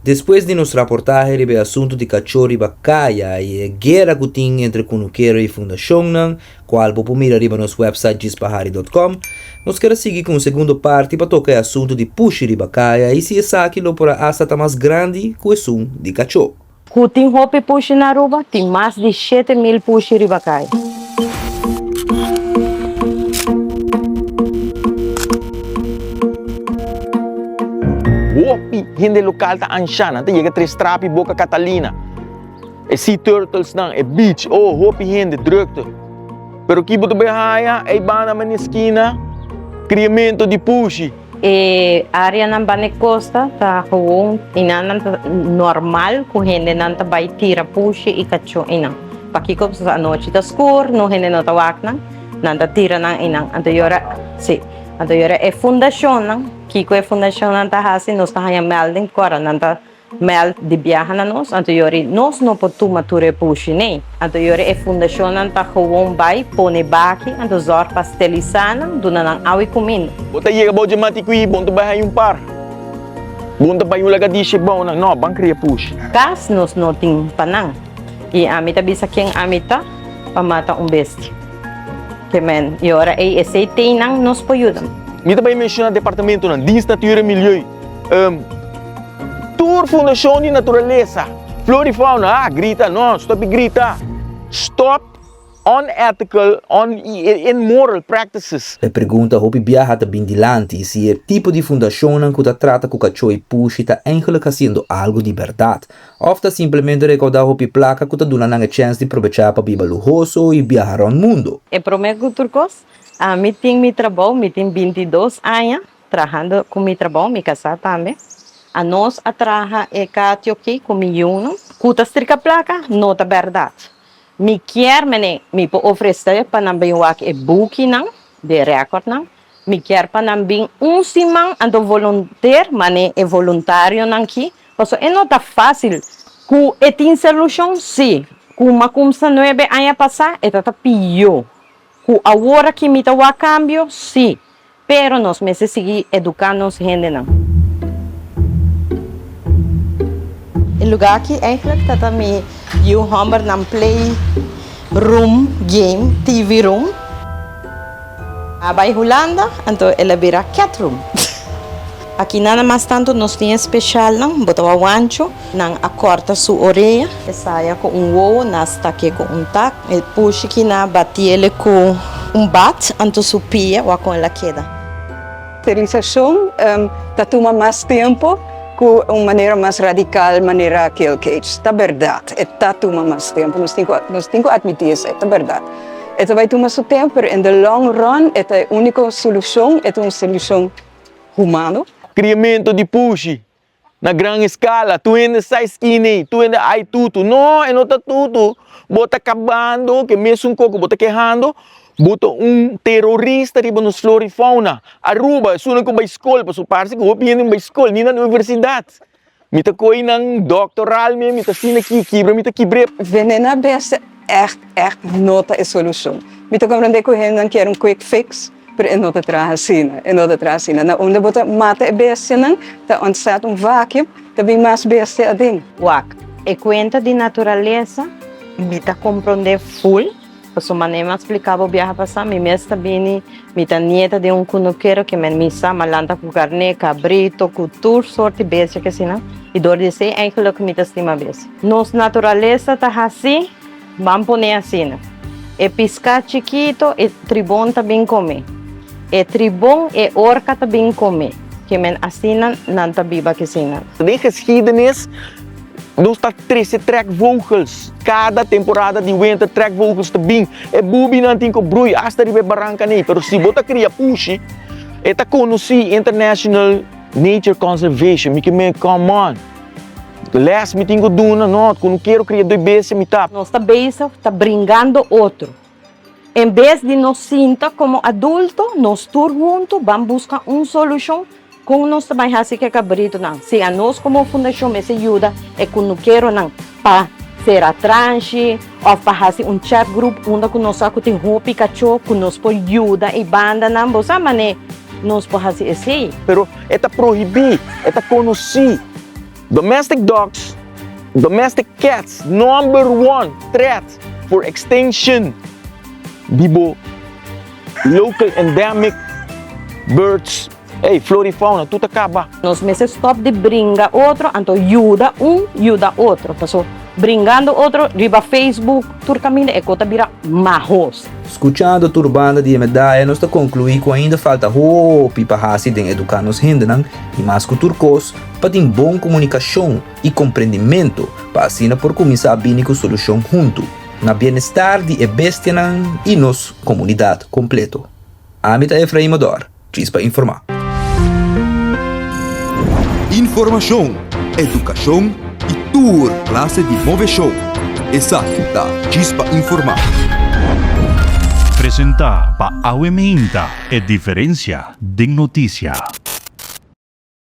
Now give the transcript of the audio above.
Despues di nos raportahe riba e asuntu di kachó riba kaya i e guera ku tin entre kunukero i fundashonnan, kual bo por mira riba nos wèpsait djispahari dòt kòm, nos ker a sigui ku un segundo parti pa toka e asuntu di pushi riba kaya i si esaki lo por a asta ta mas grandi ku esun di kachó. Ku tin hopi pushi na Aruba, tin mas di 7000 pushi riba kaya. Hopi hende lokal ta ansha, nan ta yega Tres Trapi, Boca Catalina, e sea turtles nan, e beach, oh hopi hende, drukte. Pero ki bo ta bai haya ei banda mane skina? Kriamentu di pushi. E areanan banda e kosta ta gewoon einan ta normal ku hendenan ta bai tira pushi i kachó einan. Pakiko? Pasobra anochi ta skur, no hende no ta wak nan, nan ta tira nan einan. Anto yora, si, anto yora e fundashonnan, kiko e fundashonnan ta hasi? Nos ta haña melding ku ora nan ta Meld di biaha na nos, anto yori nos no por tuma tur e pushi nei. Anto yori e fundashonnan ta gewoon bai pone baki, anto zòrg pa stelisá nan, duna nan awa i kuminda. Bo ta yega bou dje matikwí, bon ta bai haña un par. Bon ta bai un lagadisha bou nan, no, ban kria pushi. Kas nos no tin pa nan. I ami ta bisa ken ami ta pa mata un bestia. Ke men, i ora ei esei teinan nos por yuda. Mi ta bai menshoná departamentonan, Dienst Natuur en Milieu. Tur fundashon di naturalesa, flora i fauna, a grita, no, stop di grita, stop unethical, immoral practices. E pregunta hopi biaha ta bin dilanti si e tipo di fundashonnan ku ta trata ku kachó i pushi ta eigenlik hasiendo algu di bèrdat òf ta simplemente rekoudá hopi plaka ku ta duna nan e chèns di probechá pa biba luhoso i biaha rònt mundu. E promé ku tur kos, ami tin mi trabou, mi tin 22 aña Trahando ku mi trabou, mi kasá tambe. Anos a traha e katio aki ku mi yunan. Ku ta strika plaka no ta bèrdat. Mi kier mene mi por ofresé pa nan bin wak e bukinan di rèkòrtnan. Mi kier pa nan bin un siman anto volunteer mane e voluntarionan aki pasobra e no ta fásil. Ku e tin solushon? Sí. Ku mi a kumsa nuebe aña pasá e ta ta pió. Ku awor aki mi ta wak kambio? Sí. Pero nos mester sigui eduká nos hendenan. E lugá aki eigenlijk ta ta mi yu hòmbernan play room, game, TV room. A bai Hulanda, anto el a bira cat room. Aki nada mas tantu nos tin e specialnan, bo ta wak wancho, nan a kòrta su orea. E saya ku un wowo, nan a stak'é ku un tak. E pushi ki nan a batiele ku un bat, anto su pia wak kon el a keda. Sterilisacion ta tuma mas tempo cu un manera mas radical manera kill cage. Ta berdad, e ta tuma mas tempo, nos tin cu nos tin cu admiti esey, ta berdad. E ta bay tuma su tempo, pero in the long run e ta e unico solucion, e ta un solucion humano. Criamento di pushi na gran escala, tur hende sa esquina ei, tur hende ai tutu, no e no ta tutu, bo ta cabando ke mesun coco bo ta kehando, bo ta un terorista riba nos flora y fauna, Aruba esunnan cu bay scol, pasobra parse cu hopi hende no bay scol ni na universidad, mi ta coy nan doctoral mi, mi ta asina aki, kibra mi ta kibr'e. Venena bestia echt echt no ta e solucion, mi ta comprende cu hendenan kier un quick fix, Pero e no ta traha asina, e no ta traha asina. Na unda bo ta mata e bestianan, ta ontstaat un vacuum, ta bin mas bestia aden. Wak, e kuenta di naturalesa mi ta komprondé ful, pasobra manera mi a splika bo biaha pasá, mi mes ta bini, mi ta nieta di un kunukero ke men mi sa, mi a lanta ku karné, kabrito, ku tur sort di bestia ke asina, i dor di esei eigenlik mi ta stima bestia. Nos naturalesa ta hasi. Ban pone asina, E piská chikito e tribon ta bin kome. E tribon e orka ta bin kome. Ke men asina nan ta biba kesina. Den geschiedenis nos ta trese trekvogels. Kada temporada di winter trekvogels ta bin. E bubinan tin ku brui asta riba e baranka nei. Pero si bo ta kria pushi, e ta konosí International Nature Conservation. Mi ke men, come on. Les mi tin ku duna, no, ku no kero kria doi bestia mi ta. Nos ta bezig ta bringando otro. En bes di nos sinta komo adulto, nos tur huntu ban buska un solushon kon nos ta bai hasi ku e kabritonan. Si anos komo fundashon mester yuda e kunukeronan pa sera transhi òf pa hasi un chat group unda ku nos sa ku tin hopi kachó ku nos por yuda e bandanan, bo sa manera nos por hasi esei. Pero e ta prohibí, e ta konosí. Domestic dogs, domestic cats, number one threat for extinction di bo local endemic birds. Ey, flora y fauna, tur ta caba. Nos mester stop di bringa otro, anto yuda un yuda otro, paso bringando otro riba Facebook tur caminda e co ta bira mahos. Skuchando tur banda di e medaya nos ta konkluí ku ainda falta hopi pa hasi den eduká nos hendenan i mas ku tur kos pa tin bon komunikashon i komprendimentu pa asina por kuminsá bini ku solushon huntu na bienestar di e bestianan i nos komunidat kompleto. Ami ta Efraim Odor. Djis pa informá. Informashon, edukashon i tur klase di moveshon. Esaki ta Djis pa Informá. Presentá pa Awe Meinta, e diferensia den notisia.